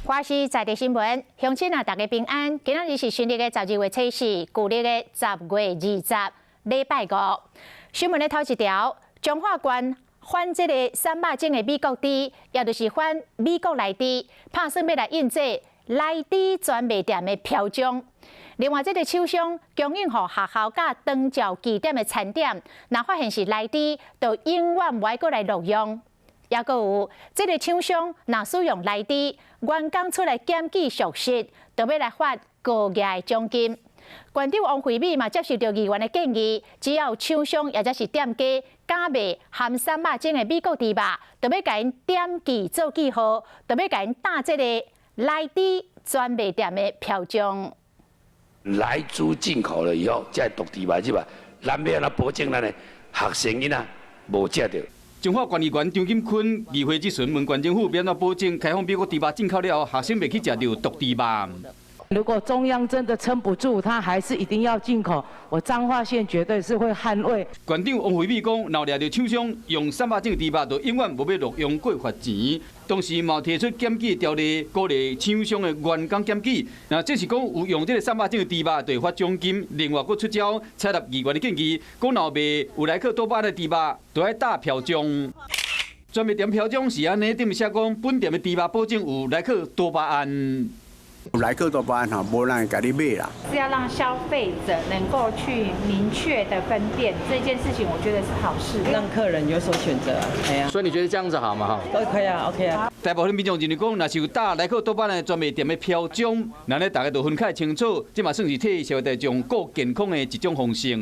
華視在地新聞，鄉親啊，大家平安。今仔日是新曆的12月初四，舊曆的10月20，禮拜五。新聞的頭一條，彰化縣反這个瘦肉精的美國豬，也就是反美國萊豬，拍算欲來印製萊豬專賣店的標章。另外，這个廠商供應予學校佮長照據點的餐點，若發現是萊豬，就永遠無愛閣來錄用。抑閣有，這个廠商若使用萊豬，員工出來檢舉屬實，就欲來發高額的獎金。縣長王惠美嘛接受著議員的建議，只要廠商抑者是店家敢賣含瘦肉精的美國豬肉，就欲共𪜶點記做記號，就欲共𪜶打這个萊豬專賣店的標章。萊豬進口了以後，這毒豬肉是吧？咱欲按怎保證咱的學生囡仔無食著？彰化縣議員張錦坤議會質詢問縣政府，欲按怎保證開放美國豬肉進口了後，學生袂去食著毒豬肉？如果中央真的撐不住，他還是一定要進口。我彰化縣絕對是會捍衛。縣長王惠美講，若掠著廠商用瘦肉精豬肉，就永遠無欲錄用閣罰錢。同時嘛提出檢舉條例，鼓勵廠商的員工檢舉。若這是講有用這个瘦肉精的豬肉，就會發獎金。另外，閣出招採納議員的建議，講若賣有萊克多巴胺的豬肉，就愛打標章。專賣店標章是按呢，頂面寫講本店的豬肉保證有萊克多巴胺。萊克多巴胺吼，無人會共你買啦。是要讓消費者能夠去明確的分辨這件事情，我覺得是好事，讓客人有所選擇。係啊，所以你覺得這樣子好嗎？哈，都可以啊，OK 啊。大部分民眾認為講，若是有打萊克多巴胺的專賣店的標章，那呢大家就分較清楚，這嘛算是替社會大眾顧健康的一種方式。